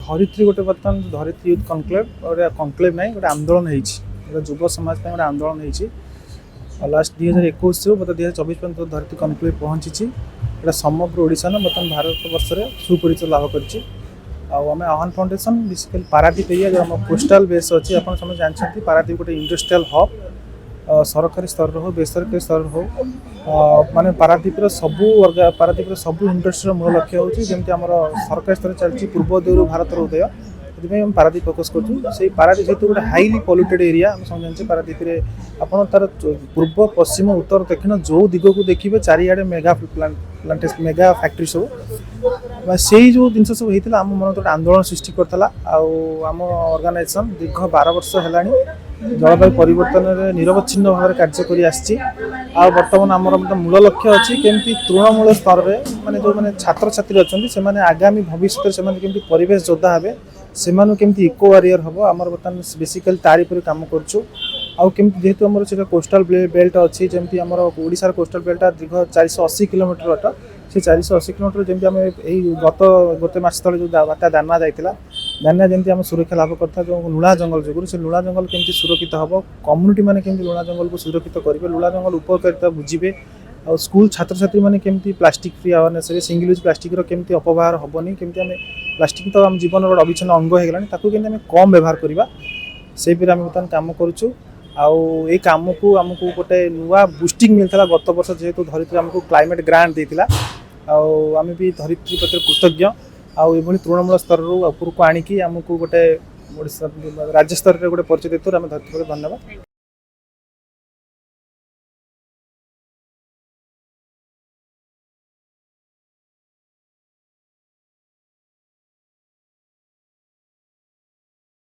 ଧରିତ୍ରୀ ଗୋଟେ ବର୍ତ୍ତମାନ ଧରିତ୍ରୀ youth conclave, ଗୋଟେ କନକ୍ଲେଭ୍ ନାହିଁ, ଗୋଟେ ଆନ୍ଦୋଳନ ହେଇଛି। ଗୋଟେ ଯୁବ ସମାଜ ପାଇଁ ଗୋଟେ ଆନ୍ଦୋଳନ ହେଇଛି। ଲାଷ୍ଟ 2021ରୁ ବର୍ତ୍ତମାନ 2024 ପର୍ଯ୍ୟନ୍ତ ଧରିତ୍ରୀ କନକ୍ଲେଭ୍ ପହଞ୍ଚିଛି। ଏଇଟା ସମଗ୍ର ଓଡ଼ିଶା ନା, ବର୍ତ୍ତମାନ ଭାରତ ବର୍ଷରେ ସୁପରିଚୟ ଲାଭ କରିଛି। ଆଉ ଆମେ ଆହ୍ୱାନ ଫାଉଣ୍ଡେସନ୍ ବେସିକାଲି ପାରାଦୀପ ଏରିଆ, ଯେଉଁ ଆମ କୋଷ୍ଟାଲ ବେସ୍ ଅଛି, ଆପଣ ସମସ୍ତେ ଜାଣିଛନ୍ତି ପାରାଦୀପ ଗୋଟେ ଇଣ୍ଡଷ୍ଟ୍ରିଆଲ ହବ୍। ସରକାରୀ ସ୍ତରରେ ହଉ, ବେସରକାରୀ ସ୍ତରରେ ହଉ, ମାନେ ପାରାଦୀପର ସବୁ ଇଣ୍ଡଷ୍ଟ୍ରିର ମୂଳ ଲକ୍ଷ୍ୟ ହେଉଛି, ଯେମିତି ଆମର ସରକାରୀ ସ୍ତରରେ ଚାଲିଛି ପୂର୍ବ ଦିଗରୁ ଭାରତର ଉଦୟ, ସେଥିପାଇଁ ଆମେ ପାରାଦୀପ ଫୋକସ୍ କରୁଛୁ। ସେଇ ପାରାଦୀପ ଯେହେତୁ ଗୋଟେ ହାଇଲି ପଲ୍ୟୁଟେଡ୍ ଏରିଆ, ଆମେ ସମସ୍ତେ ଜାଣିଛେ, ପାରାଦୀପରେ ଆପଣ ତାର ପୂର୍ବ, ପଶ୍ଚିମ, ଉତ୍ତର, ଦକ୍ଷିଣ ଯେଉଁ ଦିଗକୁ ଦେଖିବେ, ଚାରିଆଡ଼େ ମେଗା ପ୍ଲାଣ୍ଟ, ମେଗା ଫ୍ୟାକ୍ଟ୍ରି ସବୁ। ବା ସେଇ ଯେଉଁ ଜିନିଷ ସବୁ ହେଇଥିଲା, ଆମ ମନରେ ଗୋଟେ ଆନ୍ଦୋଳନ ସୃଷ୍ଟି କରିଥିଲା। ଆଉ ଆମ ଅର୍ଗାନାଇଜେସନ୍ ଦୀର୍ଘ 12 ବର୍ଷ ହେଲାଣି ଜଳବାୟୁ ପରିବର୍ତ୍ତନରେ ନିରବଚ୍ଛିନ୍ନ ଭାବରେ କାର୍ଯ୍ୟ କରି ଆସିଛି। ଆଉ ବର୍ତ୍ତମାନ ଆମର ମଧ୍ୟ ମୂଳ ଲକ୍ଷ୍ୟ ଅଛି, କେମିତି ତୃଣମୂଳ ସ୍ତରରେ, ମାନେ ଯେଉଁମାନେ ଛାତ୍ରଛାତ୍ରୀ ଅଛନ୍ତି, ସେମାନେ ଆଗାମୀ ଭବିଷ୍ୟତରେ ସେମାନେ କେମିତି ପରିବେଶ ଯୋଦ୍ଧା ହେବେ, ସେମାନଙ୍କୁ କେମିତି ଇକୋ ୱାରିୟର ହେବ, ଆମର ବର୍ତ୍ତମାନ ବେସିକାଲି ତାରି ଉପରେ କାମ କରୁଛୁ। ଆଉ କେମିତି, ଯେହେତୁ ଆମର ସେଇଟା କୋଷ୍ଟାଲ ବେଲ୍ଟ ଅଛି, ଯେମିତି ଆମର ଓଡ଼ିଶାର କୋଷ୍ଟାଲ ବେଲ୍ଟଟା ଦୀର୍ଘ 480 କିଲୋମିଟର ବାଟ, ସେ 480 କିଲୋମିଟର ଯେମିତି ଆମେ ଏଇ ଗତ ଗୋଟେ ମାସ ତଳେ ଯେଉଁ ବାତ୍ୟା ଦାନା ଯାଇଥିଲା, ଦାନା ଯେମିତି ଆମେ ସୁରକ୍ଷା ଲାଭ କରିଥିଲା ଯେଉଁ ଲୁଣା ଜଙ୍ଗଲ ଯୋଗୁଁ, ସେ ଲୁଣା ଜଙ୍ଗଲ କେମିତି ସୁରକ୍ଷିତ ହେବ, କମ୍ୟୁନିଟି ମାନେ କେମିତି ଲୁଣା ଜଙ୍ଗଲକୁ ସୁରକ୍ଷିତ କରିବେ, ଲୁଣା ଜଙ୍ଗଲ ଉପକାରିତା ବୁଝିବେ, ଆଉ ସ୍କୁଲ ଛାତ୍ରଛାତ୍ରୀମାନେ କେମିତି ପ୍ଲାଷ୍ଟିକ୍ ଫ୍ରି ଆୱାରନେସ୍ରେ ସିଙ୍ଗଲ ୟୁଜ୍ ପ୍ଲାଷ୍ଟିକ୍ର କେମିତି ଅପବ୍ୟବହାର ହେବନି, କେମିତି ଆମେ ପ୍ଲାଷ୍ଟିକ୍ ତ ଆମ ଜୀବନର ଗୋଟେ ଅବିଚ୍ଛିନ୍ନ ଅଙ୍ଗ ହେଇଗଲାଣି, ତାକୁ କେମିତି ଆମେ କମ୍ ବ୍ୟବହାର କରିବା, ସେଇପରେ ଆମେ ବର୍ତ୍ତମାନ କାମ କରୁଛୁ। ଆଉ ଏଇ କାମକୁ ଆମକୁ ଗୋଟେ ନୂଆ ବୁଷ୍ଟିଂ ମିଳିଥିଲା ଗତ ବର୍ଷ, ଯେହେତୁ ଧରିତ୍ରୀ ଆମକୁ କ୍ଲାଇମେଟ୍ ଗ୍ରାଣ୍ଟ ଦେଇଥିଲା। ଆଉ ଆମେ ବି ଧରିତ୍ରୀ ପ୍ରତି କୃତଜ୍ଞ। ଆଉ ଏଭଳି ତୃଣମୂଳ ସ୍ତରରୁ ଉପରକୁ ଆଣିକି ଆମକୁ ଗୋଟେ ଓଡ଼ିଶା ରାଜ୍ୟ ସ୍ତରରେ ଗୋଟେ ପରିଚୟ ଦେଇଥିବାରୁ ଆମେ ଧରିତ୍ରୀ ପ୍ରତି ଧନ୍ୟବାଦ।